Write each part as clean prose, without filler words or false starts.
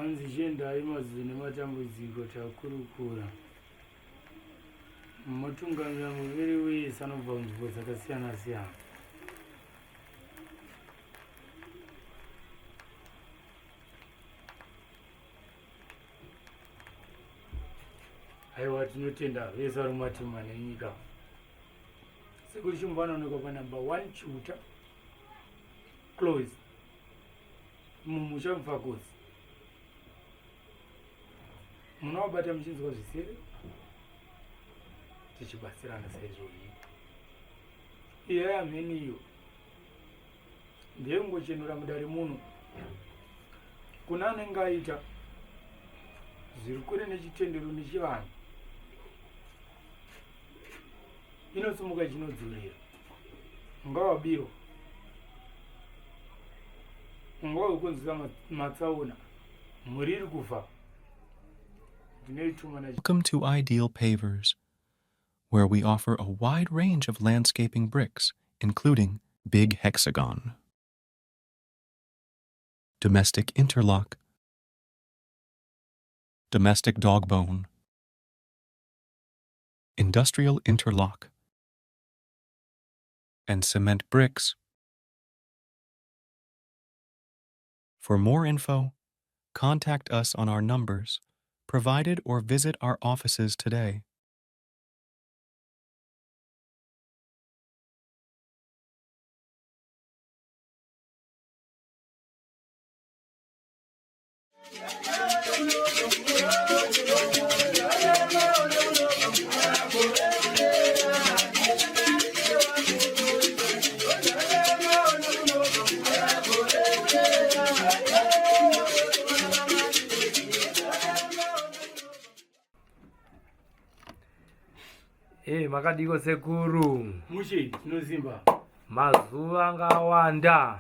Hanzi chiendai mazwi nematambudziko takurukura. Motungamira muviri wese anobva kunzvimbo dzakasiyana siyana. Aiwa tinotenda vese vari mumativi mana enyika. Sekuru Shumba vanoonekwa panumber 1 Chiuta Close mumusha Mfakosi. Munovabata muchinzwa zvisiri tichibatsirana saizvozvi. Iya yamheni iyo ndeyekungochenura mudare muno kune anenge aita zviri kure nechitendero nechivanhu inosimuka ichinodzorera ungava wabirwa ungava wekunzwisa matsaona mhuri iri kufa ndinoituma. Welcome to Ideal Pavers, where we offer a wide range of landscaping bricks, including Big Hexagon, Domestic Interlock, Domestic Dogbone, Industrial Interlock, and Cement Bricks. For more info, contact us on our numbers provided or visit our offices today. Hey, makadiko sekuru? Mushe, tinozimba. Mazuva anga awanda.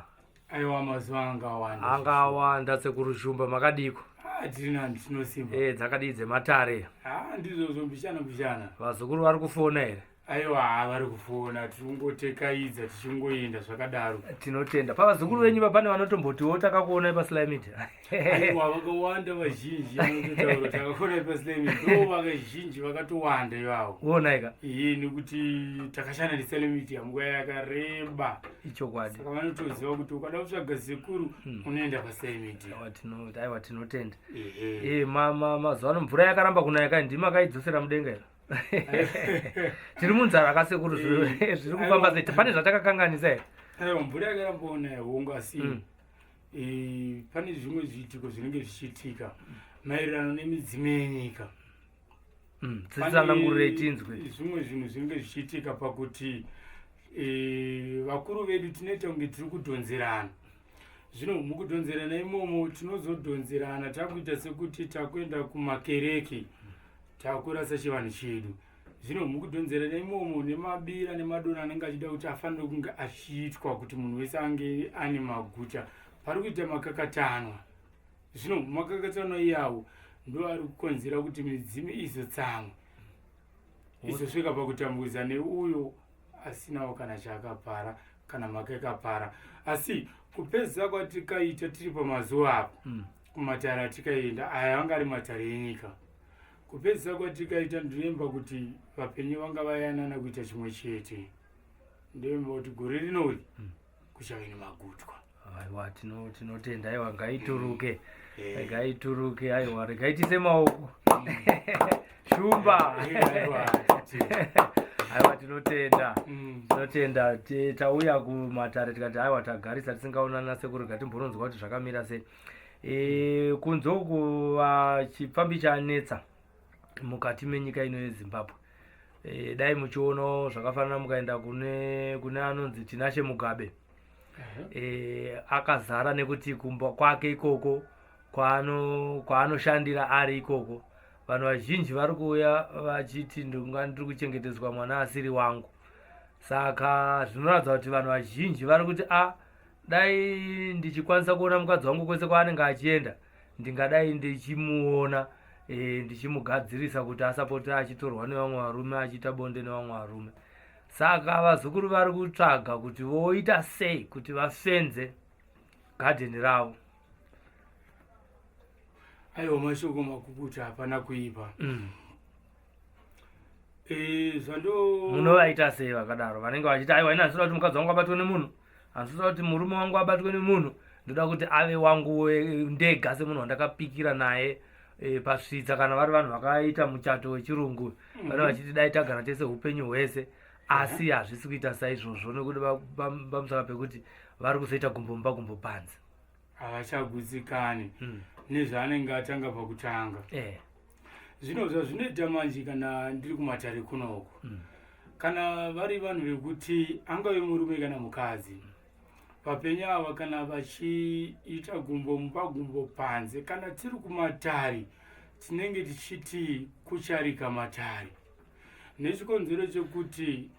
Aiwa, mazuva anga awanda. Anga awanda sekuru Shumba, makadiko? Ah, tiri nani, tinosimba. Eh, dzakadii dzematare? Ah, ndizvozvo mbichana mbichana. Vazukuru vari kufona here? Aiwa, vari kufona, tiri kungotekaidza tichingoenda zvakadaro. Tinotenda. Pavazukuru venyu pa pane vanotombotiwo takakuonai paSly Media. Aiwa, vakawanda vazhinji vanototaura takakuonai paSly Media. Ndo vakazhinji vakatowanda ivavo. Uonaika? Iye nekuti takashanda neSly Media nguva yakareba. Ichokwadi. Saka vanotoziva kuti ukada kutsvaga sekuru unoenda paSly Media. Aiwa, tinotenda. Eh, mazuva ano mvura yakaramba kunaya kai, ndimi makaidzosera mudenga here? Tiri munzara kasekuru, zviri kufamba sei? Pane zvatakakanganisa here? Aiwa, mvura yakaramba kunaya hongu, asi pane zvimwe zviitiko zvinenge zvichiitika maererano nemidzimu yenyika. Tsanangurei tinzwe. Zvimwe zvinhu zvinenge zvichiitika pakuti vakuru vedu tinoita kunge tiri kudhonzerana. Zvino mukudhonzerana imomo tinozodhonzerana takuita sekuti takuenda kumakereke, takurasa chivanhu chedu. Zvino mukudhonzerana imomo nemabira nemadona anenge achida kuti afanire kunge achiitwa kuti munhu wese ange ane maguta, pari kuita makakatanwa. Zvino makakatanwa iyawo ndo ari kukonzera kuti midzimu izotsamwa, izosvika pakutambudza neuyo asinawo kana chaakapara kana mhaka yakapara. Asi kupedzisa kwatikaita tiri pamazuva apo kumatare atikaenda aya anga ari matare enyika, kupedzisa kwatikaita ndinoimba kuti vapenyu vanga vayanana kuita chimwe chete. Ndoimba kuti gore rinori kuchave nemagutwa. Aiwa, tinotenda. Aiwa, ngaituruke, ngaituruke. Aiwa, regai tiise maoko, Shumba. Aiwa, tinotenda, tinotenda. Tauya kumatare tikati aiwa, tagarisa tisingaonana sekuru, ngatimbononzwa kuti zvakamira sei. Kunze uku chipfambi chanetsa mukati menyika ino yeZimbabwe. Dai muchionawo zvakafanana mukaenda kune anonzi Tinashe Mugabe, akazara nekuti kumba kwake ikoko kwaanoshandira ari ikoko, vanhu vazhinji vari kuuya vachiti ndinga ndiri kuchengetedzwa mwana asiri wangu. Saka zvinoratidza kuti vanhu vazhinji vari kuti a dai ndichikwanisa kuona mukadzi wangu kwese kwaanenge achienda, ndingadai ndichimuona, ndichimugadzirisa kuti asapota achitorwa nevamwe varume, achiita bonde nevamwe varume. Saka vazukuru vari kutsvaga kuti voita sei kuti vafenze gadheni ravo. Aiwa, mashoko makukuta, hapana kuipa. Zvando Munovaita sei vakadaro vanenge vachiti, "Aiwa, ini handisida kuti mukadzi wangu abatwe nemunhu, handisida kuti murume wangu abatwe nemunhu, ndoda kuti ave wangu ndega semunhu wandakapikira naye pasvitsa"? Kana vari vanhu vakaita muchato wechirungu, vane vachiti, "Dai tagara tese upenyu hwese," asi hazvisi kuita saizvozvo nekuti pamusaka pekuti vari kuzoita gumbo mumba, gumbo panze. Havachagutsikani nezvaanenge atanga pakutanga. Zvino zvazvinoita manje, kana ndiri kumatare kunoko, kana vari vanhu vekuti angave murume kana mukadzi, vapenyu ava, kana vachiita gumbo mumba, gumbo panze, kana tiri kumatare tinenge tichiti kucharika matare, nechikonzero chekuti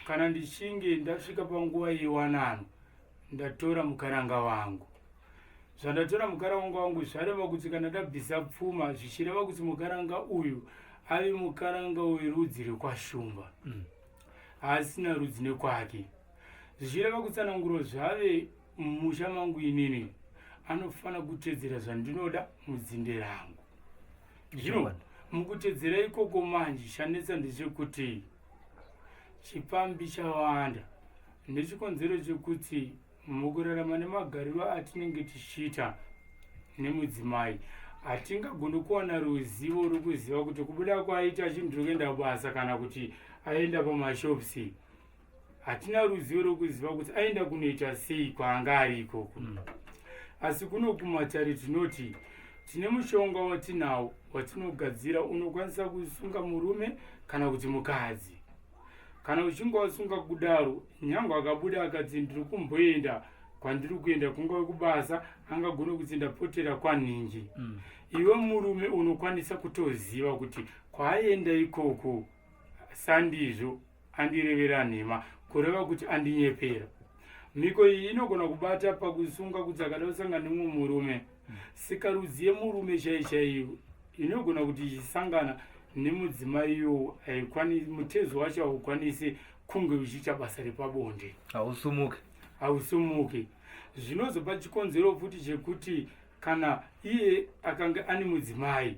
kana ndichinge ndasvika panguva yewanano, ndatora mukaranga wangu. Zvandatora mukaranga wangu zvareva kuti kana ndabvisa pfuma, zvichireva kuti mukaranga uyu ave mukaranga werudzi rwekwashumba, haasina rudzi nekwake, zvichireva kutsananguro zvave mumusha mangu inini, anofanira kutedzera zvandinoda mudzinde rangu. Zvino mukutedzera ikoko manje, chanetsa ndechekuti chipfambi chawanda, nechikonzero chekuti mukurarama nemagariro atinenge tichiita nemudzimai, hatingagoni kuwana ruzivo rwekuziva kuti kubuda kwaaita achinzi kuenda kubasa kana kuti aenda pamashops, hatina ruzivo rwekuziva kuti aenda kunoita sei kwaanga ari ikoko. Asi kuno kumatare tinoti tine mushonga watinawo watinogadzira, unokwanisa kusunga murume kana kuti mukadzi. Kana uchinge wasunga kudaro, nyange akabuda akati ndiri kumboenda kwandiri kuenda, kungave kubasa, angagone kuti ndapotera kwanhingi, iwe murume unokwanisa kutoziva kuti kwaaenda ikoko sandizvo, andirevera nhema, kureva kuti andinyepera. Mhiko iyi inogona kubata pakusunga kuti akada kusangana nemumwe murume, sikarudzi yemurume chai chaiyo inogona kuti ichisangana nemudzimai iyowo, haikwani, mutezo wacho haukwanisi kunge uchiita basa repabonde. Hausumuki. Hausumuki. Zvinozopa chikonzero futi chekuti kana iye akanga ane mudzimai,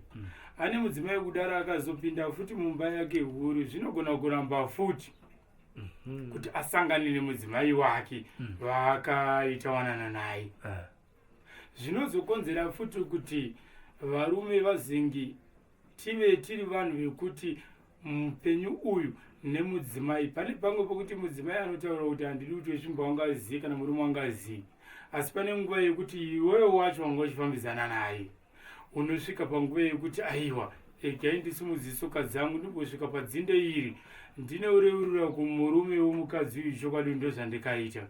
ane mudzimai kudaro, akazopinda futi mumba yake huru, zvinogona kuramba futi kuti asangane nemudzimai wake vaakaita wanana naye. Zvinozokonzera futi kuti varume vazingi tive tiri vanhu vekuti mupenyu uyu nemudzimai, pane pamwe pokuti mudzimai anotaura kuti handidi kuti wesvimbo wangazivi kana murume wangazivi, asi pane nguva yekuti iwewe wacho wanga uchifambidzana naye unosvika panguva yekuti, "Aiwa, egai ndisimudze tsoka dzangu ndimbosvika padzinde iri, ndinoreurura kumurume womukadzi uyu chokwadi ndozvandikaita."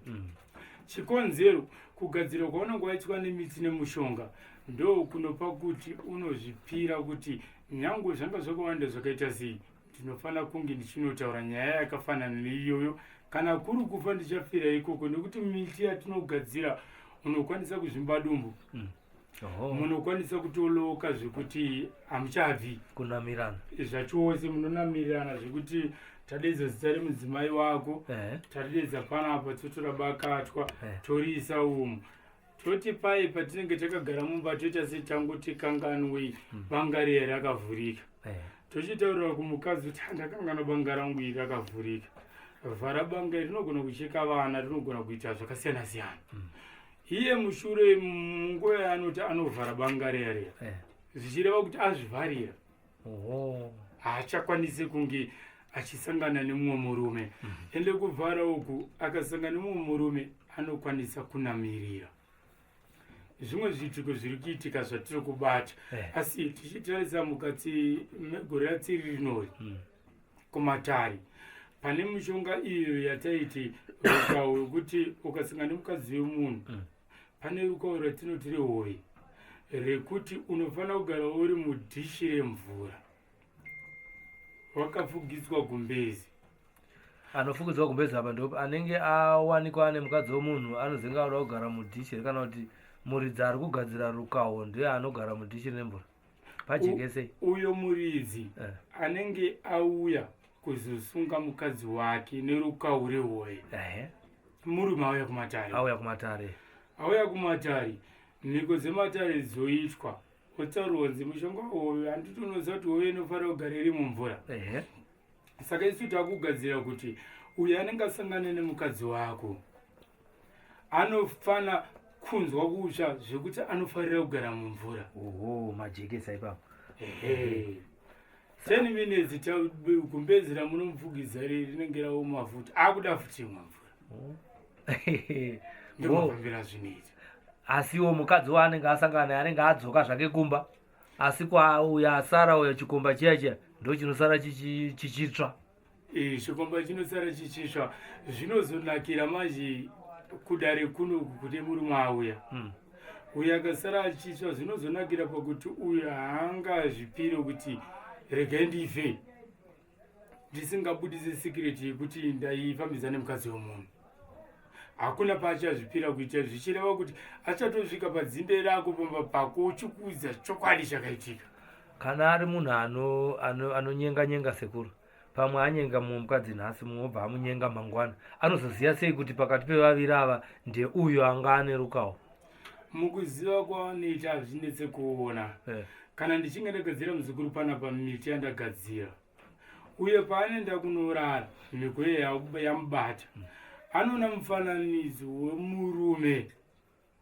Chikonzero, kugadzirwa kwaunenge waitwa nemiti nemushonga ndo kunopa kuti unozvipira kuti nyange zvanga zvakawanda zvakaita sei, ndinofanira kunge ndichinotaura nyaya yakafanana neiyoyo. Kana kuri kufa, ndichafira ikoko, nekuti miti yatinogadzira unokwanisa kuzvimba dumbu. Munokwanisa kutoloka zvekuti hamuchabvi. Kunamirana. Zvachose, munonamirirana zvekuti tadedza zita remudzimai wako, tadedza panapa, totora bakatwa, toriisa umu, toti pai patinenge takagara mumba, toita setangoti kanganwei banga riya rakavhurika. Tochitaurira kumukadzi kuti, "Ndakanganwa banga rangu iri rakavhurika, vhara banga iri, rinogona kucheka vana, rinogona kuita zvakasiyana siyana." Iye mushure munguva yaanoti anovhara banga riya riya, zvichireva kuti azvivharira, haachakwanisi kunge achisangana nemumwe murume. Ende kuvhara uku, akasangana nemumwe murume anokwanisa kunamirira. Zvimwe zviitiko zviri kuitika zvatiri kubata, asi tichitarisa mukati megore ratiri rinori, kumatare pane mishonga iyo yataiti rukawo rwekuti ukasangana nemukadzi wemunhu, pane rukawo ratinoti rehove, rekuti unofanira kugara uri mudhishi remvura wakafugidzwa gumbezi. Anofukidzwa gumbezi apa ndo anenge awanikwa ane mukadzi wemunhu, anozenge anoda kugara mudhishi here, kana kuti muridzi ari kugadzira rukawo ndiye anogara mudhishi remvura? Pajekesei. Uyo muridzi anenge auya kuzosunga mukadzi wake nerukawo rehove, murume auya kumatare. Auya kumatare. Auya kumatare, mhiko dzematare dzoitwa. Otaurirwa kunzi mushonga uyu handiti unoziva kuti hove inofanira kugara iri mumvura. Saka isu takugadzira kuti uyu anenge asangana nemukadzi wako anofana kunzwa kutsva zvekuti anofarira kugara mumvura. Oho, majekesa ipapo. Ehe. 10 minutes gumbezi ramunomupfugidza rinenge raoma futi, akuda futi imwe mvura. Ndomafambira zvinoita. Asiwo mukadzi waanenge asangana naye anenge adzoka zvake kumba, asi kwauya asara uyo chikomba chiya chiya ndo chinosara chichitsva. Chikomba chinosara chichitsva. Zvinozonakira manje kudare kuno kune murume auya uyo akasara achitsva, zvinozonakira pakuti uyo haangazvipire kuti regai ndife ndisingabudise secret yekuti ndaifambidza nemukadzi wemunhu. Hakuna paachazvipira kuita, zvichireva kuti achatosvika padzinde rako pamba pako uchikuudza chokwadi chakaitika. Kana ari munhu anonyenga nyenga sekuru, pamwe anyenga mumwe mukadzi nhasi, mumwe obva amunyenga mangwana, anozoziva sei kuti pakati pevaviri ava ndeuyo anga ane rukawo? Mukuziva kwavanoita hazvinetse kuona. Kana ndichinge ndagadzira muzukuru panapa miti yandagadzira, uye paanoenda kunorara mhiko yamubata, anoona mufananidzo wemurume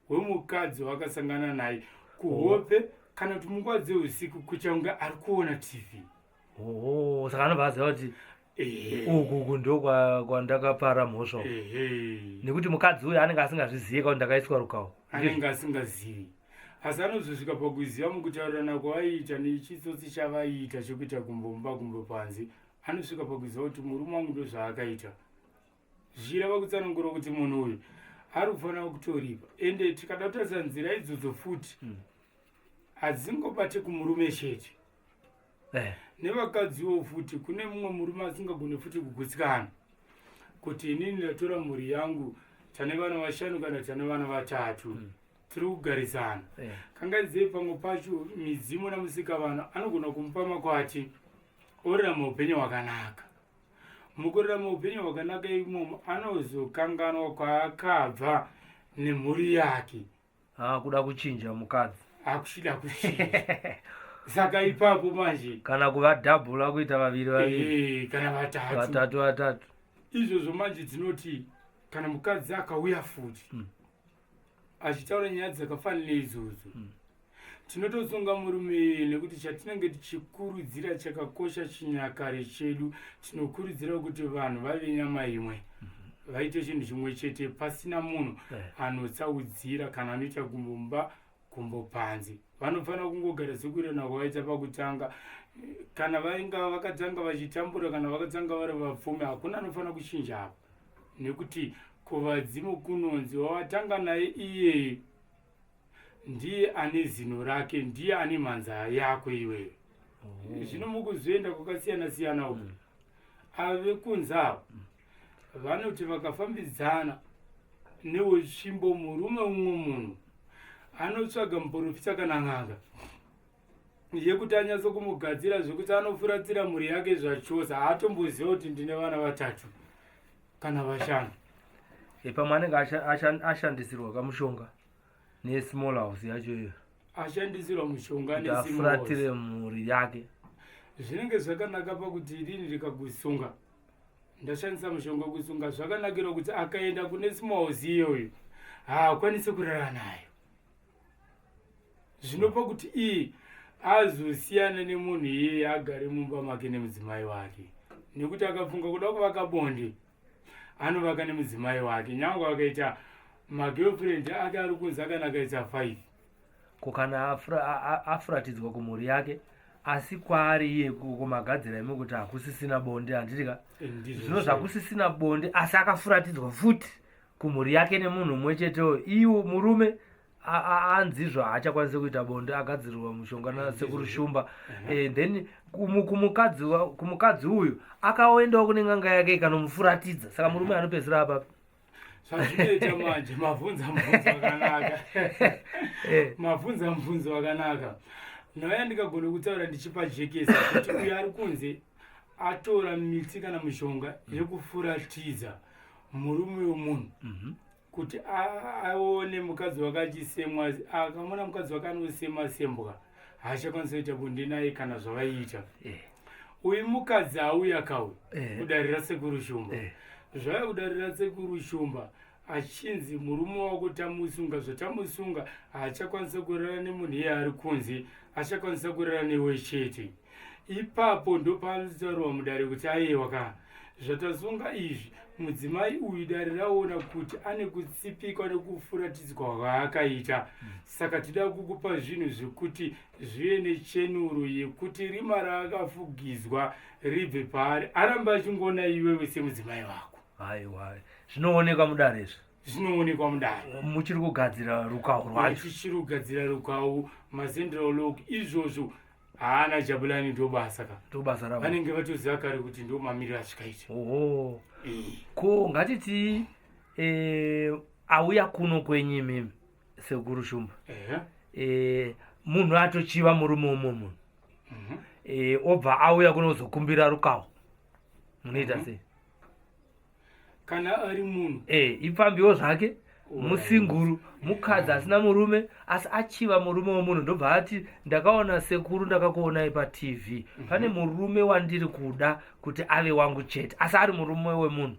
wemukadzi wakasangana naye kuhope kana kuti munguva dzeusiku kuita kunge ari kuona TV. Oho, saka anobva aziva kuti uku uku ndo kwandakapara mhosva uku. Nekuti mukadzi uyu anenge asingazvizivi kuti ndakaiswa rukawo. Anenge asingazivi, asi anozosvika pakuziva mukutaurirana kwavaiita nechitsotsi chavaiita chekuita gumbo mumba gumbo panze. Anosvika pakuziva kuti murume wangu ndo zvaakaita, zvichireva kutsanangura kuti munhu uyu ari kufanira kutoripa. Ende tikada kutarisa nzira idzodzo futi, hadzingobate kumurume chete, nevakadziwo futi. Kune mumwe murume asingagone futi kugutsikana kuti inini ndatora mhuri yangu, tane vana vashanu kana tane vana vatatu, tiri kugarisana. Kangaidzei pamwe pacho midzimu namusika vanhu anogona kumupa makwati orarama upenyu hwakanaka. Mukurarama upenyu hwakanaka imomo anozokanganwa kwaakabva nemhuri yake. Ah, kuda kuchinja mukadzi. Akuchida kuchinja, saka ipapo manje kana kuvadhabhula kuita vaviri vaviri. Kana vatatu. Vatatu vatatu. Izvozvo manje dzinoti kana mukadzi akauya futi achitaura nyaya dzakafanira idzodzo, tinotosunga murume iyeye, nekuti chatinenge tichikurudzira chakakosha chinyakare chedu. Tinokurudzira kuti vanhu vave nyama imwe, vaite chinhu chimwe chete, pasina munhu anotsaudzira kana anoita gumbo mumba gumbo panze. Vanofanira kungogara sekuirana kwavaita pakutanga. Kana vainga vakatanga vachitambura, kana vakatanga vari vapfumi, hakuna anofanira kuchinja apa, nekuti kuvadzimu kunonzi wawatanga naye iyeye ndiye ane zino rake, ndiye ane mhanza yako iwewe. Zvino mukuzoenda kwakasiyana siyana uku, ave kunze avo vanoti vakafambidzana newetsvimbo, murume umwe munhu anotsvaga muprofita kana n'anga yekuti anyatso kumugadzira zvekuti anofuratira mhuri yake zvachose, haatomboziva kuti ndine vana vatatu kana vashanu. Pamwe anenge ashandisirwa kamushonga nesmall house yacho iyo. Ashandisirwa mushonga. Kuti afuratire mhuri yake. Zvinenge zvakanaka pakuti rini rikakusunga, ndashandisa mushonga wekusunga, zvakanakira kuti akaenda kune small house iyoyo haakwanisi kurara nayo. Zvinopa kuti iye azosiyana nemunhu iyeye, agare mumba make nemudzimai wake, nekuti akafunga kuda kuvaka bonde anovaka nemudzimai wake, nyange akaita magirlfriend ake ari kunze kana akaita 5. Ko kana afuratidzwa kumhuri yake, asi kwaari iye kumagadzira imi kuti hakusisina bonde, handiti ka? Zvino zvakusisina bonde, asi akafuratidzwa futi kumhuri yake nemunhu mumwe chetewo, iwo murume anzizvo haachakwanisi kuita bonde, agadzirirwa mushonga nasekuru Shumba. Then kumukadzi uyu akaendawo kune n'anga yake ikanomufuratidza, saka murume anopedzisira apapi? Zvazvinoita manje, mavhunza mubvunzo wakanaka. Mavhunza mubvunzo wakanaka. Nhauya ndikagona kutaura ndichipa jekesa kuti uyo ari kunze atora miti kana mishonga yekufuratidza murume wemunhu kuti aone mukadzi wake achisemwa, akamona mukadzi wake anosema sembwa. Haachakwanisa kuita bonde naye kana zvavaiita. Uyu mukadzi auya kauyu kudare rasekuru Shumba. Zvauya kudare rasekuru Shumba achinzi murume wako tamusunga, zvatamusunga haachakwanisa kurara nemunhu iye ari kunze, achakwanisa kurara newe chete. Ipapo ndopaanotaurwa mudare kuti aiwa ka, zvatasunga izvi, mudzimai uyu dare raona kuti ane kutsipikwa nekufuratidzwa kwaakaita, saka tida kukupa zvinhu zvekuti zvive nechenuro yekuti rima raakafugidzwa ribve paari, arambe achingoona iwewe semudzimai wako. Aiwa, zvinoonekwa mudare izvi. Zvinoonekwa mudare. Muchiri kugadzira rukawu rwacho. Tichiri kugadzira rukawu, macentral lock izvozvo. Haana Jabulani, ndobasa ka. Ndobasa ravo. Vanenge vatoziva kare kuti ndo mamiriro azvikaita. Oho. Ko ngatiti auya kuno kwenyu imimi sekuru Shumba. Munhu atochiva murume umwe munhu. Obva auya kunozokumbira rukawo. Munoita sei? Kana ari munhu ipfambiwo zvake, musinguru, mukadzi asina murume, asi achiva murume wemunhu, ndobva ati ndakaona sekuru, ndakakuonai paTV, pane murume wandiri kuda kuti ave wangu chete, asi ari murume wemunhu,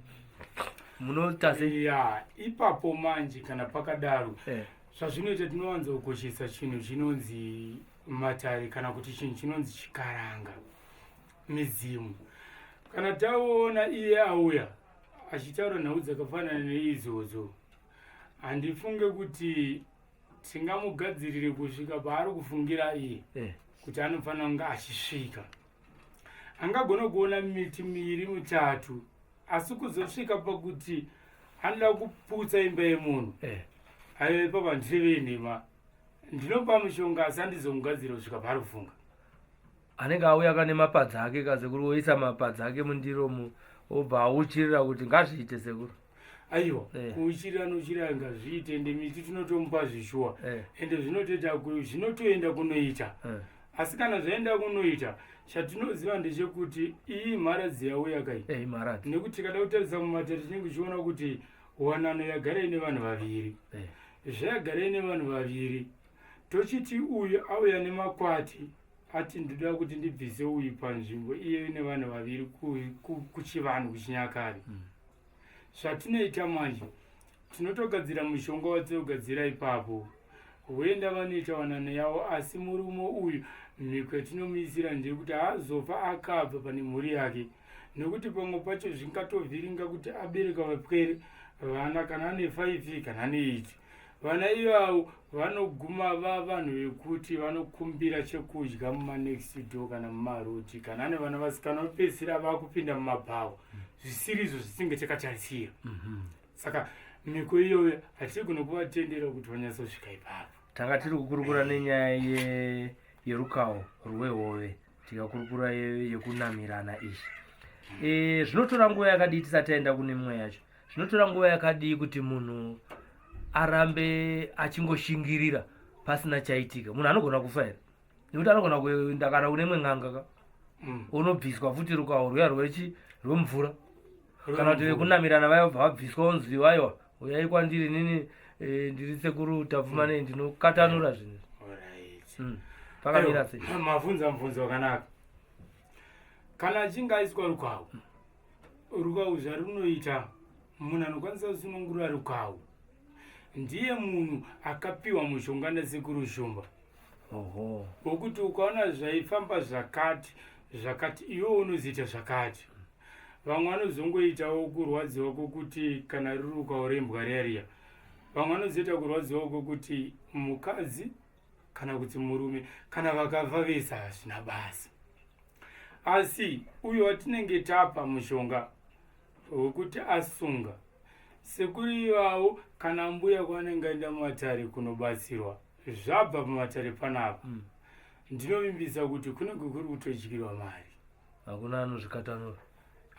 munoita sei? Ya, ipapo manje kana pakadaro, zvazvinoita, tinowanza kukoshesa chinhu chinonzi matare kana kuti chinhu chinonzi chikaranga, midzimu. Kana taona iye auya achitaura nhau dzakafanana neidzodzo, handifunge kuti tingamugadzirire kusvika paari kufungira iye kuti anofanira kunge achisvika. Angagona kuona miti miviri mitatu, asi kuzosvika pakuti anoda kuputsa imba yemunhu, aiwa, ipapa ndireve nhema. Ndinopa mushonga, asi handizomugadzira kusvika paari kufunga. Anenge auya kane mapadza ake kasekuru, oisa mapadza ake mundiro obva auchirira kuti ngazviite, sekuru. Aiwa, kuuchirira nochirira ngazviite, ende miti tinotomupa zvishuwa, ende zvinotoita zvinotoenda kunoita. Asi kana zvaenda kunoita, chatinoziva ndechekuti iyi mharadzi yauya kai. Imharadzi. Nekuti tikada kutarisa mumatare, tinenge tichiona kuti wanano yagara ine vanhu vaviri. Zvayagara ine vanhu vaviri, tochiti uyu auya nemakwati ati ndoda kuti ndibvise uyu panzvimbo iye ine vanhu vaviri, kuchivanhu, kuchinyakare, zvatinoita manje, tinotogadzira mushonga watinogadzira ipapo, voenda vanoita wanano yavo. Asi murume uyu, mhiko yatinomuisira ndeyekuti haazofa akabva pane mhuri yake, nekuti pamwe pacho zvingatovhiringa kuti abereka vapwere vana, kana ane 5 kana ane 8, vana ivavo vanoguma vavanhu vekuti vanokumbira chekudya mumanext door kana mumarodi. Kana ane vana vasikana, vanopedzisira vakupinda mumabhawa, zvisiri izvo zvisinge takatarisira. Saka mhiko iyoyo hatigoni kuvatendera kuti vanyatsosvika ipapo. Tanga tiri kukurukura nenyaya yerukawo rwehove, tikakurukura yekunamirana izvi. Zvinotora nguva yakadii, tisati taenda kune mimwe yacho, zvinotora nguva yakadii kuti munhu arambe achingoshingirira pasina chaitika? Munhu anogona kufa here? Nekuti anogona kuenda kana kune imwe n'anga ka, unobviswa futi rukawo rwuya rwechi rwemvura, kana kuti vekunamirana vaya vabva vabviswa, onzi aiwa, uyai kwandiri nini, ndiri sekuru Tapfumanei, ndinokatanura zvinhu. Pakamira sei? Mabvunza mubvunzo wakanaka. Kana achinge aiswa rukawu, rukawu zvarunoita, munhu anokwanisa kusunungura rukawu ndiye munhu akapiwa mushonga nasekuru Shumba, wokuti ukaona zvaifamba zvakati zvakati, iwe unozoita zvakati. Vamwe vanozongoitawo kurwadziwa kwokuti kana riri rukawo rembwa riya riya, vamwe vanozoita kurwadziwa kwokuti mukadzi kana kuti murume, kana vakafa vese hazvina basa. Asi uyo watinenge tapa mushonga wekuti asunga, sekuru ivavo kana mbuya kwavanenge aenda mumatare kunobatsirwa, zvabva pamatare panapa, ndinovimbisa kuti kunenge kuri kutodyirwa mari. Hakuna anozvikatanura.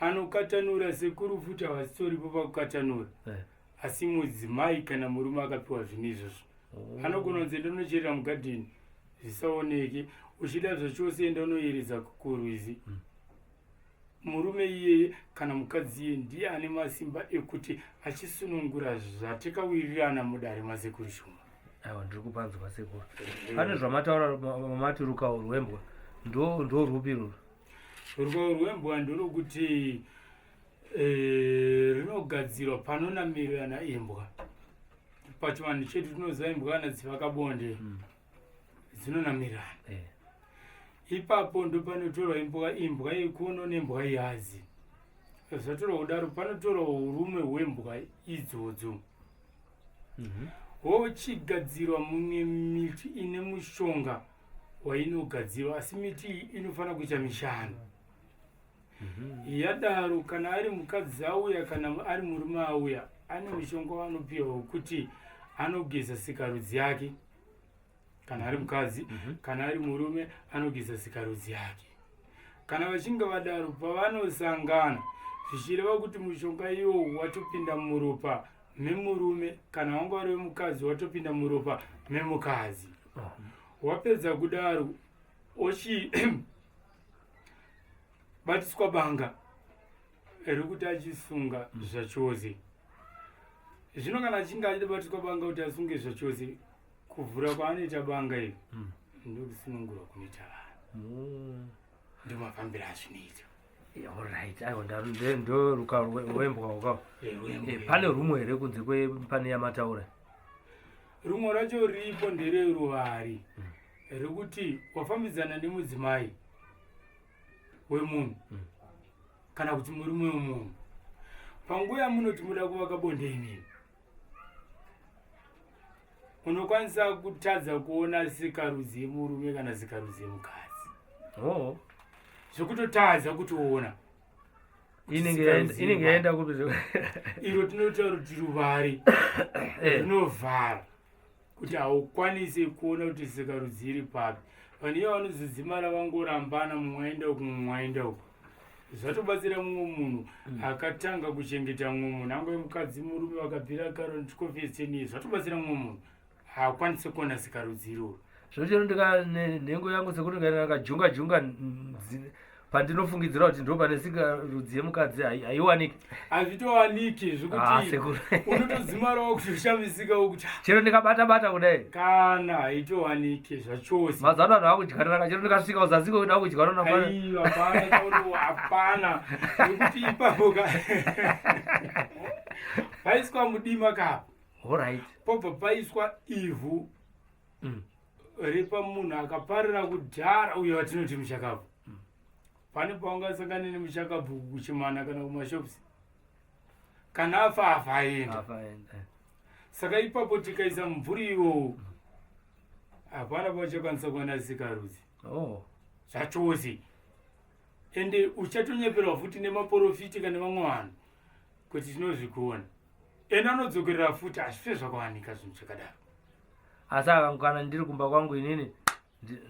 Anokatanura sekuru futi havasitoripo pakukatanura. Asi mudzimai kana murume akapiwa zvinhu izvozvo, anogona kunzi enda unocherera mugadheni zvisaoneke, uchida zvachose enda unoyeredza kurwizi. Murume iyeye kana mukadzi iye ndiye ane masimba ekuti achisunungura zvatikawirirana mudare masekuru Shumba. Aiwa, ndiri kupanzwa sekuru. Pane zvamataura mamati rukawo rwembwa, ndo rwupi ruru? Rukawo rwembwa ndorokuti rinogadzirwa panonamirirana imbwa. Pachivanhu chedu tinoziva imbwa kana dzivakabonde dzinonamirana. Ipapo ndopanotorwa imbwa yekono nembwa yehazi. Zvatorwa kudaro, panotorwa urume hwembwa idzodzo, hochigadzirwa mumwe miti ine mushonga wainogadzirwa, asi miti iyi inofanira kuita mishanu. Yadaro, kana ari mukadzi auya kana ari murume auya, ane mushonga waanopiwa wekuti anogeza sikarudzi yake kana ari mukadzi, kana ari murume anogeza sikarudzi yake. Kana vachinge vadaro, pavanosangana, zvichireva kuti mushonga iwowu watopinda muropa memurume, kana wanga uri wemukadzi watopinda muropa memukadzi. Wapedza kudaro, ochi batiswa banga rekuti achisunga zvachose. Zvino kana achinge achibatiswa banga kuti asunge zvachose, kuvhura kwaanoita banga iri ndokusunungurwa kunoita vanhu. Ndomafambiro azvinoita. Alright, aiwa, ndo rukawo rwembwa ukawo. Pane rumwe here kunze kwepane yamataura? Rumwe racho riripo ndereruvari, rekuti wafambidzana nemudzimai wemunhu kana kuti murume wemunhu. Panguva yamunoti muda kuvaka bonde imini, unokwanisa kutadza kuona sikarudzi yemurume kana sikarudzi yemukadzi. Zvekutotadza kutoona. Inenge yaenda kupi? Iro tinotaura kuti ruvari rinovhara kuti haukwanisi kuona kuti sikarudzi iri papi. Vanhu ivo vanozodzimara vangorambana, mumwe aenda uku, mumwe aenda uku. Zvatobatsira mumwe munhu akatanga kuchengeta mumwe munhu, angove mukadzi, murume, vakabvira karo 12 years, 10 years, zvatobatsira mumwe munhu haakwanisi kuona sikarudzi iroro. Zvochero ndika nhengo yangu sekuti ndikaenda ndakajunga junga pandinofungidzira kuti ndo pane sikarudzi yemukadzi, haiwaniki. Hazvitowaniki. Ah, zvekuti sekuru. Unotodzimarawo kutoshamisikawo kuti "Ah, Chero ndikabata bata kudai? Kana haitowaniki zvachose. Mazuva ano vanhu vakudyanana, chero ndikasvika kuzasi kuda kudyanana pana. Aiwa, hapana hapana, nekuti ipapo ka paiswa mudima kapo, pobva paiswa ivhu repamunhu akaparira kudhara uyo watinoti muchakabvu. Pane paungasangane nemuchakabvu kuchimana kana kumashops, kana afa, afa aenda. Afa aenda. Saka ipapo tikaisa mumvuri iwowo, hapana pauchakwanisa kuona sikarudzi zvachose. Ende uchatonyeperwa futi nemaprofiti kana vamwe vanhu kuti tinozvikuona, ende anodzokerera futi, hazvife zvakawanika zvinhu zvakadaro. Asi aka kana ndiri kumba kwangu inini,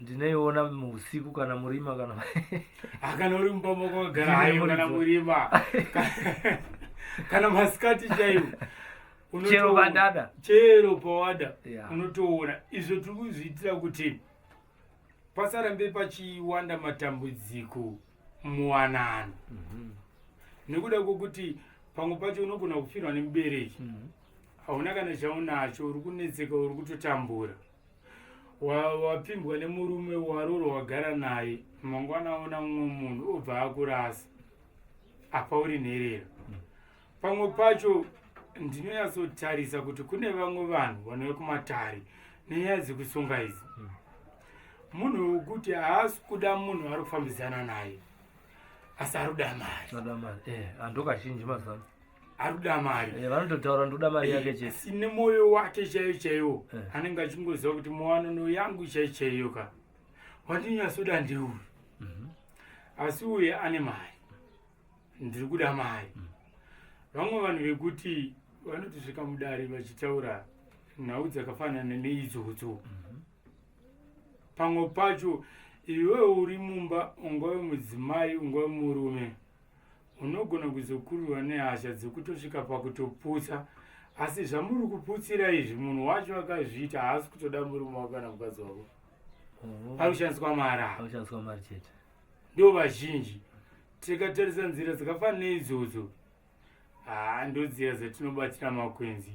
ndinoiona muusiku kana murima kana Akana uri mumba mako wakagara hayo, kana murima kana masikati chaiwo. Chero pandada. Chero pawada unotoona. Izvo tiri kuzviitira kuti pasarambe pachiwanda matambudziko muwanano, nekuda kwokuti pamwe pacho unogona kufirwa nemubereki, hauna kana chaunacho, uri kunetseka, uri kutotambura. Wapfimbwa nemurume, waroro wagara naye, mangwana aona mumwe munhu obva akurasa, apa uri nherera. Pamwe pacho ndinonyatsotarisa kuti kune vamwe vanhu vanouya kumatare nenyaya dzekusunga idzi, munhu wekuti haasi kuda munhu ari kufambidzana naye, asi ari kuda mari. Ndoda mari, ando kazhinji mazuva ano. Ari kuda mari. Vanototaura ndoda mari yake chete. Asi nemwoyo wake chaiyo chaiwo anenge achingoziva kuti muwanano yangu chaiyo chaiyo ka wandinonyatsoda ndeuyu, asi uye ane mari, ndiri kuda mari. Vamwe vanhu vekuti vanotosvika mudare vachitaura nhau dzakafanana neidzodzo. Pamwe pacho iwe uri mumba, ungave mudzimai, ungave murume, unogona kuzokurirwa nehasha dzekutosvika pakutoputsa. Asi zvamuri kuputsira izvi, munhu wacho akazviita haasi kutoda murume wako kana mukadzi wako, ari kushandiswa mari apa. Akushandiswa mari chete. Ndo vazhinji. Tikatarisa nzira dzakafanana neidzodzo, haa, ndo nzira dzatinobatira makwenzi.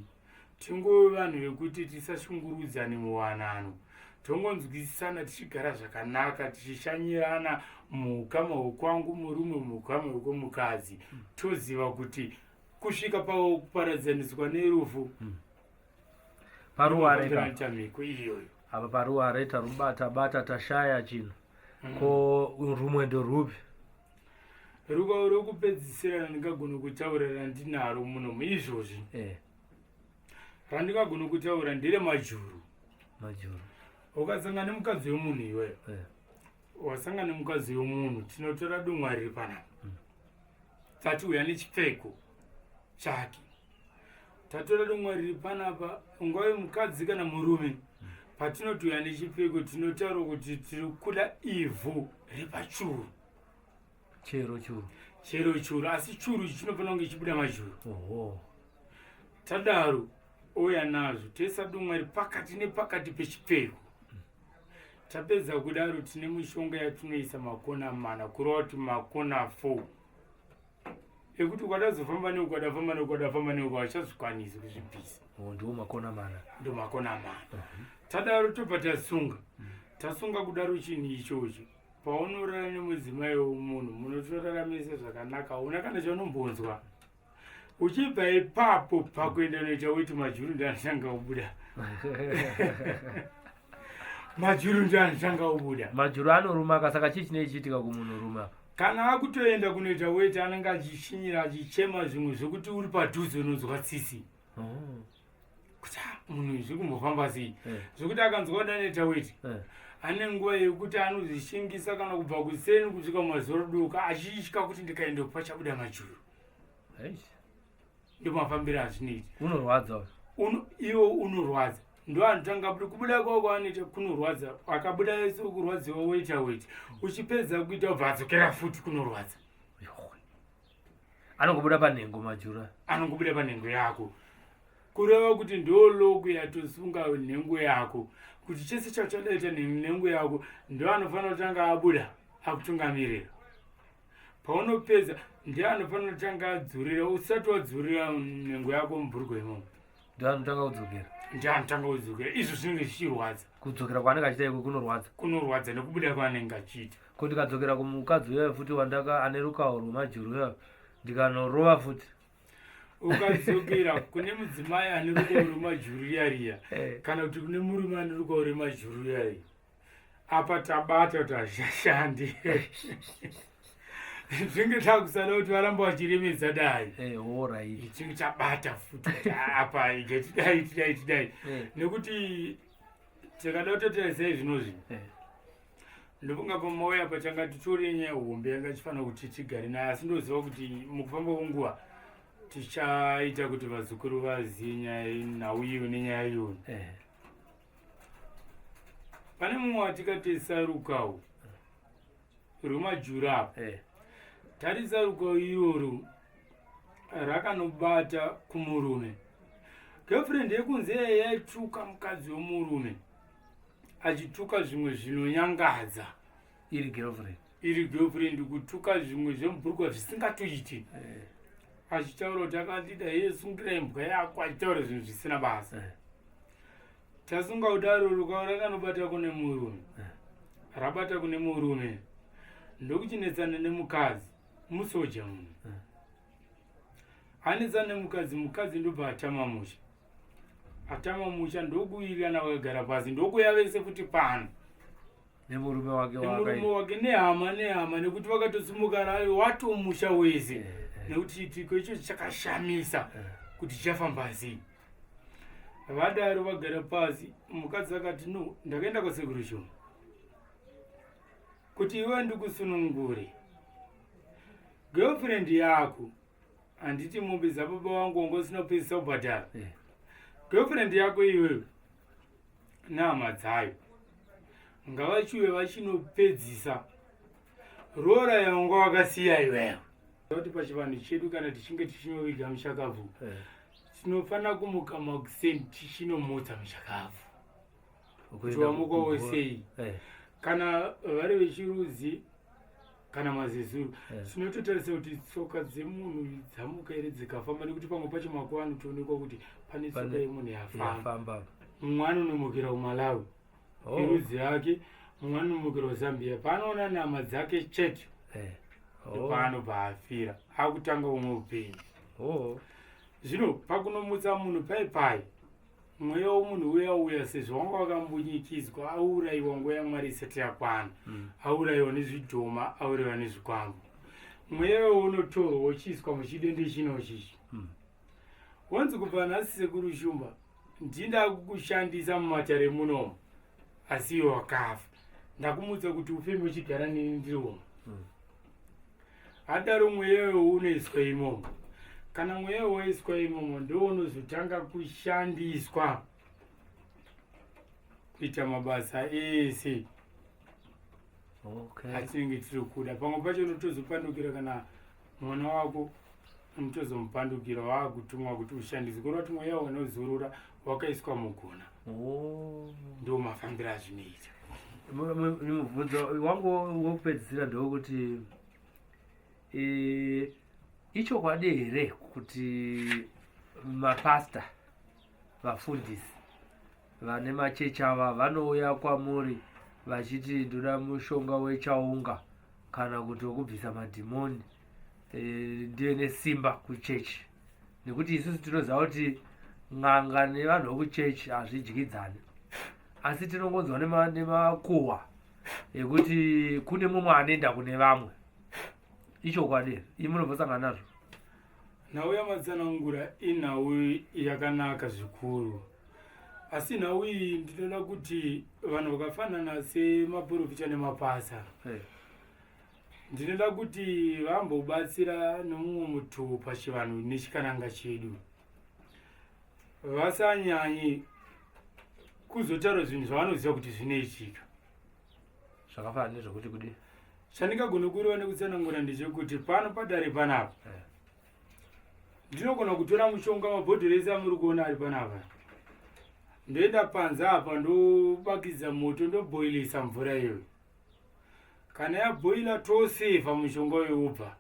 Tingove vanhu vekuti tisashungurudzane muwanano, tongonzwisisana tichigara zvakanaka, tichishanyirana muukama hwekwangu murume, muukama hwekwemukadzi, toziva kuti kusvika pakuparadzaniswa nerufu Paruware ka. Ndinoita mhiko iyoyo. Apa paruware tarubata bata tashaya chinhu. Ko rumwe ndorupi? Rukawo rwekupedzisira randingagona kutaura randinaro munomu izvozvi randingagona kutaura ndere majuru. Majuru. Ukasangana nemukadzi wemunhu iweyo, wasangana nemukadzi wemunhu, tinotora dumwa riri panapa, tati uya nechipfeko chake, tatora dumwa riri panapa, ungave mukadzi kana murume, patinoti uya nechipfeko tinotaura kuti tiri kuda ivhu repachuru. Chero churu. Chero churu, asi churu ichi chinofanira kunge chibuda majuru. Oho. Tadaro ouya nazvo, toisa dumwa ri pakati nepakati pechipfeko. Tapedza kudaro tine mishonga yatinoisa makona mana, kureva kuti makona 4, ekuti ukadazofamba neukada famba neukada famba neuka hauchazvikwanisi kuzvibvisa. Oh, ndiwo makona mana. Ndo makona mana. Tadaro tobva tasunga. Tasunga kudaro chinhu ichocho, paunorara nemudzimai wemunhu munotoraramisa zvakanaka, hauna kana chaunombonzwa. Uchibva ipapo pakuenda noita weti, majuru ndoanotanga kubuda, majuru ndoanotanga kubuda. Majuru anoruma, saka chii chinenge chiitika kumunhu ruma? Kana akutoenda kunoita weti anenge achishinyira, achichema zvimwe zvekuti uri padhuze unonzwa tsitsi kuti, "Ah, munhu uyu zviri kumbofamba sei?" Zvekuti akanzwa kuti anoita weti, ane nguva yekuti anozvishingisa kana kubva kuseni kusvika mazuva doka achitya kuti ndikaenda pachabuda majuru. Eish. Ndo mafambiro azvinoita. Unorwadza uyu. Iwo unorwadza, ndo anotanga kuti kubuda kwako anoita kunorwadza, akabuda ese kurwadziwa, woita weti, uchipedza kuita ubva adzokera futi kunorwadza. Yohwe. Anongobuda panhengo majuru. Anongobuda panhengo yako, kureva kuti ndo lock yatosunga nhengo yako, kuti chese chauchadaita nenhengo yako ndo anofanira kutanga abuda akutungamirira. Paunopedza ndiye anofanira kutanga adzurira usati wadzurira nhengo yako mubhurugwa imomo. Ndo anotanga kudzokera. Ndiye anotanga kudzokera, izvo zvinenge zvichirwadza. Kudzokera kwaanenge achiita iko kunorwadza. Kunorwadza nekubuda kwaanenge achiita. Ko ndikadzokera kumukadzi uyayo futi wandaka ane rukawo rwemajuru uyayo, ndikanorova futi? Ukadzokera kune mudzimai ane rukawo rwemajuru riya riya, kana kuti kune murume ane rukawo rwemajuru riya riya, apa tabata kuti hazvichashandi, zvinge takusada kuti varamba vachiremedza dai. Alright. Chinge chabata futi kuti apa ije tidai tidai tidai, nekuti tikada kutotarisai zvinozvi, ndofunga pamauya pachanga titori nyaya hombe yanga ichifanira kuti tigare nayo, asi ndoziva kuti mukufamba kwenguva tichaita kuti vazukuru vazive nyaya nhau iyo nenyaya iyoni. Pane mumwe watikatesa rukawo rwemajura apa. Tarisa rukawo iroro rakanobata kumurume. Girlfriend yekunze yaituka mukadzi wemurume, achituka zvimwe zvinonyangadza. Iri girlfriend? Iri girlfriend, kutuka zvimwe zvemubhurukwa zvisingatoiti, achitaura kuti akandida iye, sungira imbwa yako, achitaura zvinhu zvisina basa. Tasunga kudaro rukawo rakanobata kune murume. Rabata kune murume ndokuchinetsana nemukadzi, musoja munhu. Anetsana nemukadzi, mukadzi ndobva atama musha. Atama musha ndokuwirirana, vakagara pasi, ndokuya vese futi pano. Nemurume wake. Nemurume wake, nehama nehama, nekuti vakatosimuka rayo watomusha wese, nekuti chiitiko ichocho chakashamisa kuti chichafamba sei. Vadaro vagara pasi, mukadzi akati, "No, ndakaenda kwasekuru Shoma kuti iwe ndikusunungure girlfriend yako. Handiti mombe dzababa vangu wanga usina kupedzisa kubhadhara? Girlfriend yako iwewe nehama dzayo ngavachiuye vachinopedzisa roora yawanga wakasiya iwewe." Kuti pachivanhu chedu kana tichinge tichinoviga mushakabvu, tinofanira kumuka makuseni tichinomutsa mushakabvu kuti Kuenda wamukawo sei. Kana vari vechirudzi. Kana mazezuru, tinototarisa kuti tsoka dzemunhu dzamuka here dzikafamba, nekuti pamwe pacho makuva anotoonekwa kuti pane tsoka yemunhu yafamba. Mumwe anonomokera kuMalawi, irudzi yake, mumwe anonomokera kuZambia. Paanoona nama dzake chete, ndopaanobva afira, akutanga umwe upenyu. Zvino pakunomutsa munhu pai pai, mweya womunhu uya uya, sezvo wanga wakambunyikidzwa, aurayiwa nguva yaMwari isati yakwana, aurayiwa nezvidhoma, aurayiwa nezvikwambo, mweya iwo unotorwa uchiiswa muchidende chino chichi. Wonzi, "Kubva nhasi, Sekuru Shumba, ndinda kukushandisa mumatare munomu, asi iwe wakafa. Ndakumutsa kuti ufeme uchigara neni ndiri umu." Adaro, mweya iwo unoiswa imomo. Kana mweya waiswa imomo, ndo unozotanga kushandiswa kuita mabasa ese atinenge tiri kuda. Pamwe pacho unotozopandukira kana mwana wako, unotozomupandukira waakutumwa kuti ushandiswe, kureva kuti mweya unozorora wakaiswa mugona. Ndo mafambiro azvinoita. Mubvunzo wangu wekupedzisira ndewekuti ichokwadi here kuti mapasta, vafundisi vane machechi ava vanouya kwamuri vachiti, "Ndoda mushonga wechaunga kana kuti wekubvisa madhimoni, ndive nesimba kuchechi"? Nekuti isusu tinoziva kuti n'anga nevanhu vekuchechi hazvidyidzani, asi tinongonzwa nemakuhwa ekuti kune mumwe anoenda kune vamwe. Ichokwadi here? Imi munombosangana nazvo? Nhau yamatsanangura inhau yakanaka zvikuru, asi nhau iyi ndinoda kuti vanhu vakafanana semaprofita nemapasa, ndinoda kuti vambobatsira nomumwe mutoo pachivanhu nechikananga chedu. Vasanyanye kuzotaura zvinhu zvavanoziva kuti zvinoitika. Zvakafanana nezvekuti kudi? Chandingagone kureva nekutsanangura ndechekuti pano padare panapa, ndinogona kutora mushonga, mabhodhoro ese amuri kuona ari panapa, ndoenda panze apa, ndobakidza moto, ndobhoilisa mvura iyoyo. Kana yabhoila, tosevha mushonga uyo, wobva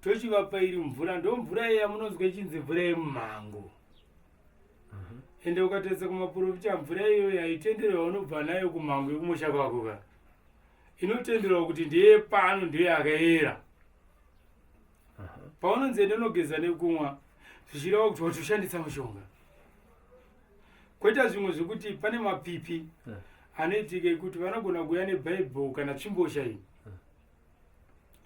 tochivapa iri mvura. Ndo mvura iya yamunonzwa ichinzi mvura yemumhango. Ende ukatarisa kumaprofita, mvura iyoyo haitenderwa unobva nayo kumhango yekumusha kwako ka. Inotenderwa kuti ndeyepano, ndiyo yakayera. Paunonzi ende unogeza nekumwa, zvichireva kuti watoshandisa mushonga. Kwoita zvimwe zvekuti pane mapipi anoitika ekuti vanogona kuuya nebhaibheri kana tsvimbosha iyi,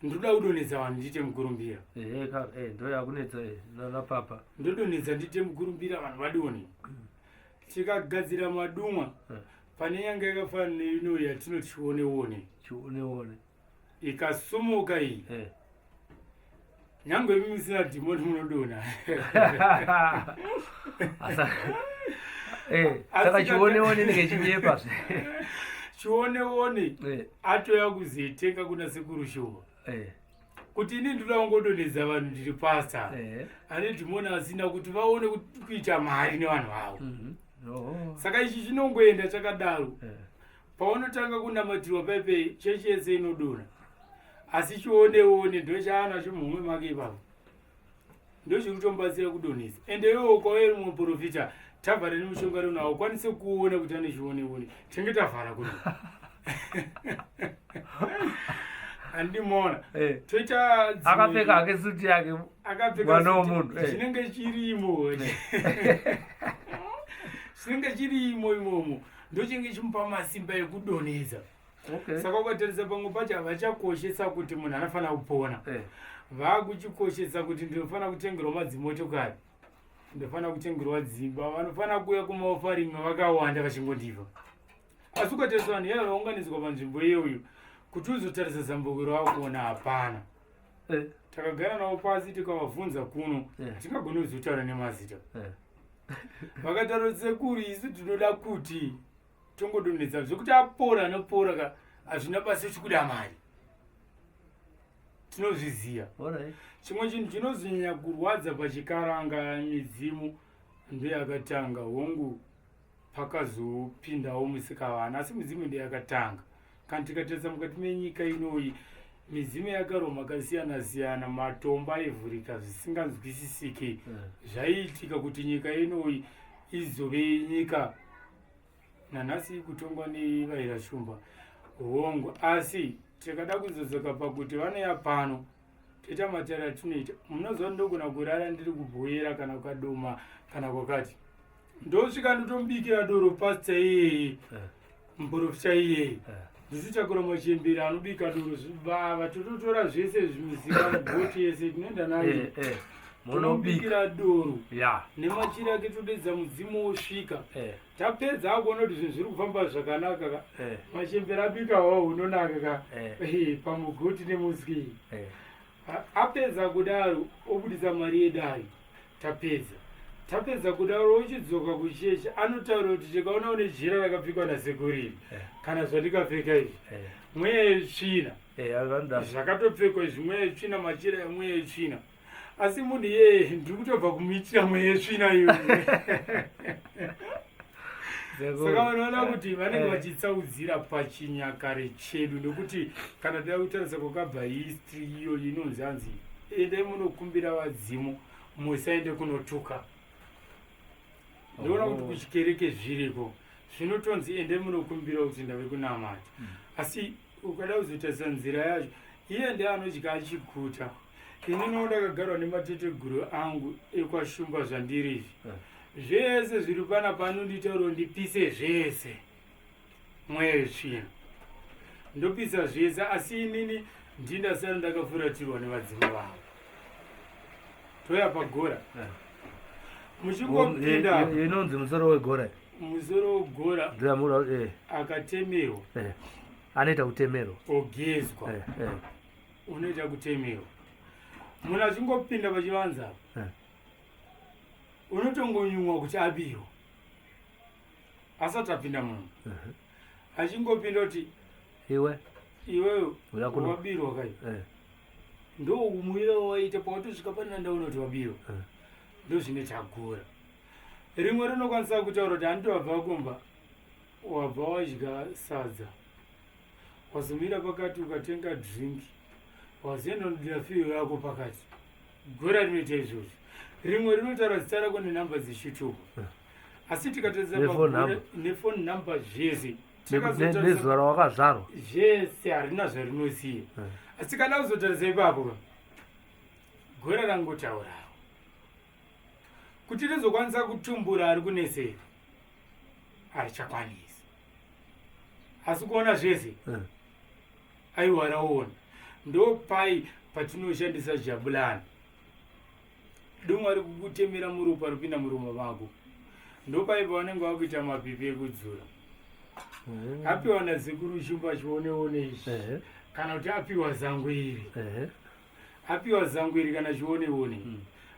"Ndoda kudonhedza vanhu, ndiite mukurumbira." Ehe ka, ndo yakunetsa napapa. "Ndodonhedza, ndiite mukurumbira, vanhu vadone." Tikagadzira madumwa, pane yanga yakafanana neino yatinoti chioneone. Chioneone. Ikasumuka iyi, nyange imi musina dhimoni, munodonha. Saka chioneone nenge chinyepa? Chioneone atoya kuzoitenga kuna Sekuru Shumba kuti, "Ini ndinoda kungodonhedza vanhu, ndiri pasta ane dhimoni asina," kuti vaone kuita mari nevanhu vavo. Saka ichi chinongoenda chakadaro. Paunotanga kunamatirwa paipei, chechi yese inodonha, asi chioneone ndochaanacho mumwe make ipapo, ndochiri kutomubatsira kudonhesa. Ende iwewo ukauya uri muprofita, tavhara nemushonga rino, haukwanisi kuona kuti ane chioneone, tinge tavhara kuno, handimona. Toita Akapfeka hake suti yake. Akapfeka Mwana suti, womunhu, chinenge chirimo, chinenge chirimo imomo ndochinge chimupa masimba ekudonhedza. Saka ukatarisa, pamwe pacho havachakoshesa kuti munhu anofanira kupona. Vakuchikoshesa kuti ndinofanira kutengerwa madzimotokari, ndinofanira kutengerwa dzimba, vanofanira kuuya kumaofarimi vakawanda vachingondiva. Asi ukatarisa vanhu iyavo vaunganidzwa panzvimbo iyoyo kuti uzotarisa zambuko ravakuona, hapana. Takagara navo pasi, tikavabvunza kuno, hatingagoni kuzotaura nemazita. Vakataura kuti, "Sekuru, isu tinoda kuti tongodonhedza, zvekuti apora anopora ka, hazvina basa, chikuda mari tinozviziva." Chimwe chinhu chinozonyanya kurwadza pachikaranga, midzimu ndoyakatanga. Hongu, pakazopindawo musikavana, asi midzimu ndoyakatanga. Kana tikatarisa mukati menyika inoyi, midzimu yakarwa makasiyana siyana, matombo aivhurika zvisinganzwisisiki. Zvaiitika kuti nyika inoyi izove nyika nanhasi kutongwa nevaira shumba. Hongu, asi tikada kuzodzoka pakuti vanouya pano toita matare atinoita, munoziva ndogona kurara ndiri kubhoyera kana kukadoma kana kwakati, ndosvika ndotomubikira doro pasta iyeye, muprofita iyeye. Ndichitakura machembere anobika doro, vava tototora zvese zvimusika mugoti yese tinoenda nayo. Munobika. Tonomubikira doro nemachira ake, todedza mudzimu wosvika. Tapedza akuona kuti zvinhu zviri kufamba zvakanaka ka. Machembere abika wawo unonaka ka. Pamugoti nemusiki. Apedza kudaro obudisa mari yedare. Tapedza kudaro ochidzoka kuchechi, anotaura kuti tikaona une jira rakapfekwa nasekuriri kana zvandikapfeka izvi, mweya yetsvina. Vanoda. Zvakatopfekwa izvi mweya yetsvina, machira emweya yetsvina, asi munhu iyeye ndiri kutobva kumuitira mweya yetsvina iyoyo. Saka vanoona kuti vanenge vachitsaudzira pachinyakare chedu, nekuti kana toda kutarisa kwakabva history iyo inonzi hanzi endai munokumbira vadzimu, musaende kunotuka. Ndinoona kuti kuchikereke zviriko zvinotonzi endai munokumbira kuti ndave kunamata, asi ukada kuzotarisa nzira yacho, iye ndiye anodya achiguta. Ininiwo ndakagarwa nemateteguru angu ekwashumba, zvandiri izvi zvese zviri panapa anonditaura ndipise zvese, mweya yetsvina, ndopisa zvese, asi inini ndindasara ndakafuratirwa nevadzimu vangu. Toya pagora. Muchingopinda Inonzi musoro wegora. Musoro wegora. Ndiyamura. Akatemerwa. Anoita kutemerwa. Ogezwa. Unoita kutemerwa. Munhu achingopinda pachivanza apa, unotongonyumwa kuti abiwa asati apinda munhu. Achingopinda kuti Iwe. Iwewe. Uya kuno. Wabirwa kai. Ndo kumwira waita pawatosvika pananda unoti wabirwa. Ndo zvine chagora. Rimwe rinokwanisa kutaura kuti handiti wabva kumba, wabva wadya sadza, wazomira pakati ukatenga drink, wazoenda unodira fiyo yako pakati. Gora rinoita izvozvo. Rimwe rinotaura zita rako nenhamba dzechitupa, asi tikatarisa Nephone pagora- number. Nephone number, zvese. Nezuva rawakazvarwa. Zvese, harina zvarinosiya. Asi kana kuzotarisa ipapo ka, gora rangotaurawo kuti rizokwanisa kutumbura ari kuneseka harichakwanisi, asi kuona zvese aiwa raona. Ndo pai patinoshandisa jabulani, dumwa rikukutemera muropa ripinda muromo mako. Ndo pai pavanenge vakuita mapipi ekudzura. Apiwa nasekuru Shumba chioneone ichi, kana kuti apiwa zango iri, apiwa zango iri kana chioneone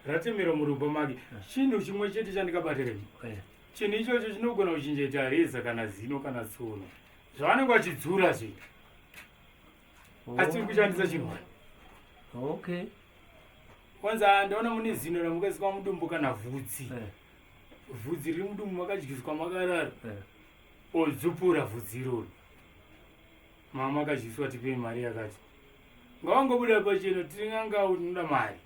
ratemerwa muropa make. Chinhu chimwe chete chandikabatira ichi, chinhu ichocho chinogona kuchinja reza kana zino kana tsono zvavanenge vachidzura zve, asi tiri kushandisa chinhu. Kwanza ndaona mune zino ramukaiswa mudumbu kana vhudzi. Vhudzi riri mudumbu makadyiswa makarara. Odzupura vhudzi iroro mama makadyiswa, tipei mari yakati. Ngavangobuda pachena, tiri n'angau, tinoda mari.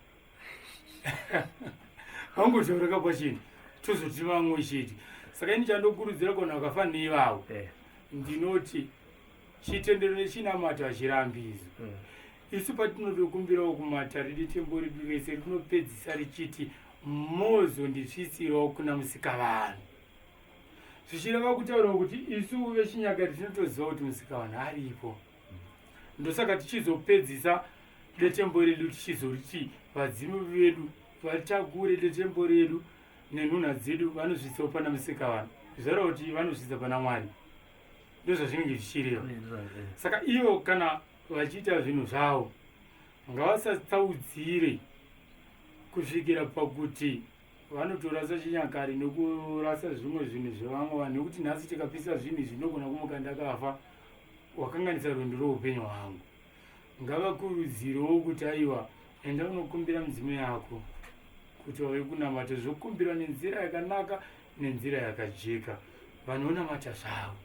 Vangotauraka pachena, tozoti vamwe chete. Saka ini chandokurudzira kuvanhu vakafanira ivavo, ndinoti chitendero nechinamato hachirambidzwi. Isu patinotokumbirawo kumatare, detembo redu rese rinopedzisa richiti mozondisvitsirawo kuna musikavanhu, zvichireva kutaurawo kuti isu vechinyakare tinotoziva kuti musikavanhu aripo. Ndosaka tichizopedzisa detembo redu tichizoriti vadzimu vedu vatakure detembo redu nenhunha dzedu vanosvitsawo pana musikavanhu, zvareva kuti vanosvitsa pana Mwari. Ndozvazvinenge zvichireva. Saka ivo kana vachiita zvinhu zvavo ngavasatsaudzire kusvikira pakuti vanotorasa chinyakare nekurasa zvimwe zvinhu zvevamwe vanhu, nekuti nhasi tikapisa zvinhu izvi ndinogona kumuka ndakafa, wakanganisa rwendo rweupenyu hwangu. Ngavakurudzirewo kuti aiwa, enda unokumbira mudzimu yako kuti wave kunamata, zvokumbirwa nenzira yakanaka, nenzira yakajeka, vanhu vonamata zvavo.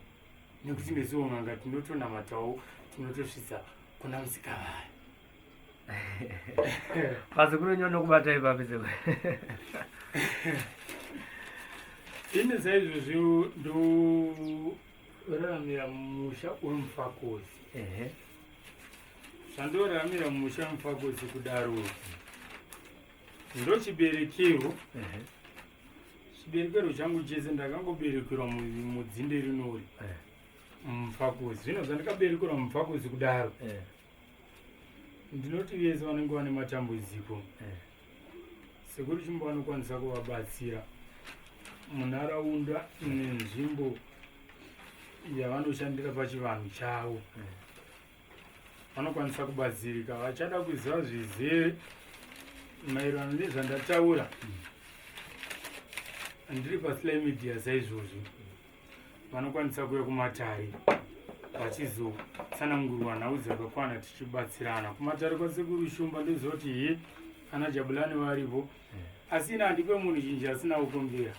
Nekuti nesuwo n'anga tinotonamatawo, tinotosvitsa kuna Musikavanhu. Vazukuru venyu vanokubata ipapi sekuru? Ini saizvozvi ndoraramira mumusha weMufakosi. Zvandoraramira mumusha weMufakosi kudaro, ndochiberekerwo, chiberekero changu chese ndakangoberekerwa mudzinde rinori muMufakosi. Zvino zvandikaberekerwa muMufakosi kudaro, ndinoti vese vanenge vane matambudziko, Sekuru Shumba vanokwanisa kuvabatsira munharaunda nenzvimbo yavanoshandira pachivanhu chavo. Vanokwanisa kubatsirika. Vachada kuziva zvizere maererano nezvandataura, ndiri paSly Media saizvozvo, vanokwanisa kuuya kumatare vachizotsanangurwa nhau dzakakwana, tichibatsirana kumatare kwaSekuru Shumba. Ndoziva kuti he, ana Jabulani varipo, asi ina handipe munhu chinhu chaasina kukumbira.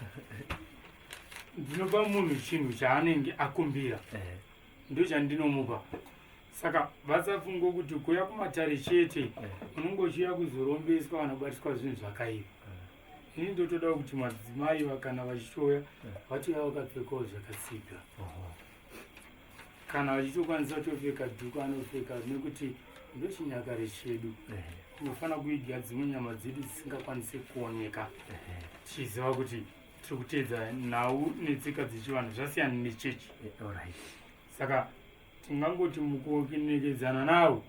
Ndinopa munhu chinhu chaanenge akumbira, ndochandinomupa. Saka vasafunga kuti kuuya kumatare chete unenge uchiuya kuzorombeswa kana kubatiswa zvinhu zvakaipa. Ini ndotoda kuti madzimai kana vachitouya, vatouya vakapfekawo zvakatsiga. Kana vachitokwanisa kutopfeka dhuku, anopfeka, nekuti ndochinyakare chedu. Tinofanira kuidya dzimwe nyama dzedu dzisingakwanisi kuoneka, tichiziva kuti tiri kuteedza nhau netsika dzechivanhu, zvasiyana nechechi. Saka tingangoti mukuonekedzana navo,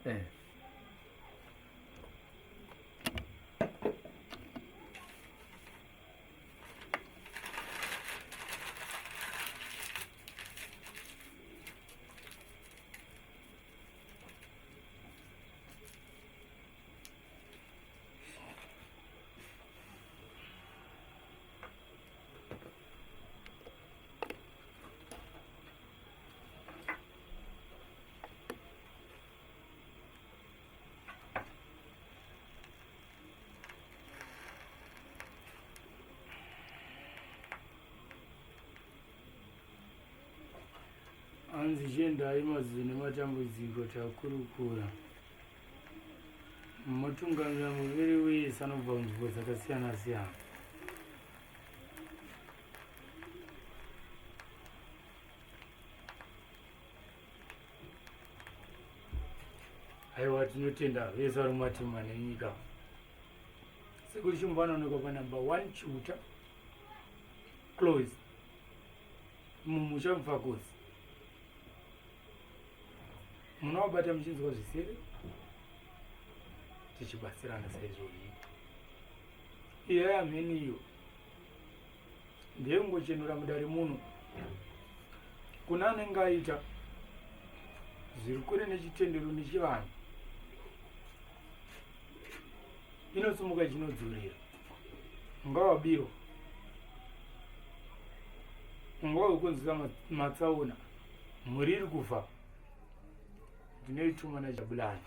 hanzi chiendai mazuva nematambudziko takurukura, motungamira muviri wese anobva munzvimbo dzakasiyana siyana. Aiwa, tinotenda vese vari mumatima nenyika. Sekuru Shumba vanoonekwa panumber 1 Chiuta Close, mumusha Mufakosi. Munovabata muchinzwa zvisere, tichibatsirana saizvozvi. Iya yamheni iyo ndeyekungochenura mudare muno kuna anenge aita zviri kure nechitendero nechivanhu. Inosimuka ichinodzorera, ungava biro, ungava wekunzwisa matsaona, mhuri iri kufa, ndinoituma naJabulani.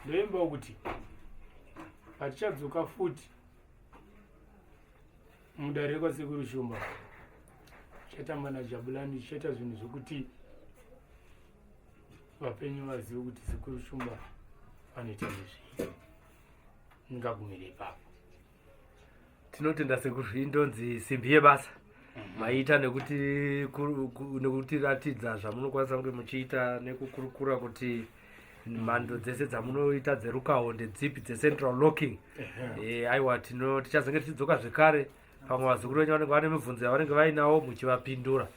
Ndoimbawo kuti patichadzoka futi mudare rekwaSekuru Shumba, tichatamba naJabulani, tichaita zvinhu zvekuti vapenyu vazive kuti Sekuru Shumba vanoita nezvei. Ndingagumire ipapo. Tinotenda sekuru, indonzi simbi yebasa. Maita nekuti nekutiratidza zvamunokwanisa kunge muchiita nekukurukura kuti mhando dzese dzamunoita dzerukaho ndedzipi dzecentral locking. Aiwa, tichazenge tichidzoka zvekare, pamwe vazukuru venyu vanenge vane mibvunzo yavanenge vainawo, muchivapindura.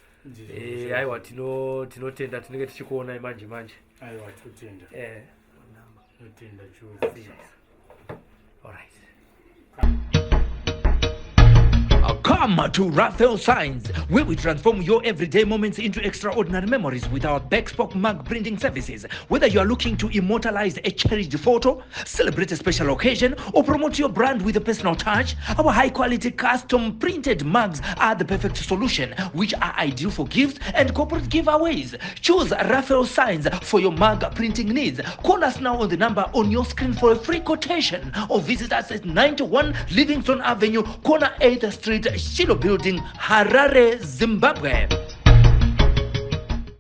Aiwa, tinotenda, tinenge tichikuonai manje manje. Aiwa, totenda. Totenda chose. Alright. Come to Raphael Signs, where we transform your everyday moments into extraordinary memories with our bespoke mug printing services. Whether you are looking to immortalize a cherished photo, celebrate a special occasion, or promote your brand with a personal touch, our high quality custom printed mugs are the perfect solution, which are ideal for gifts and corporate giveaways. Choose Raphael Signs for your mug printing needs. Call us now on the number on your screen for a free quotation or visit us at 91 Livingston Avenue, corner 8th Street, Shiloh Building, Harare, Zimbabwe.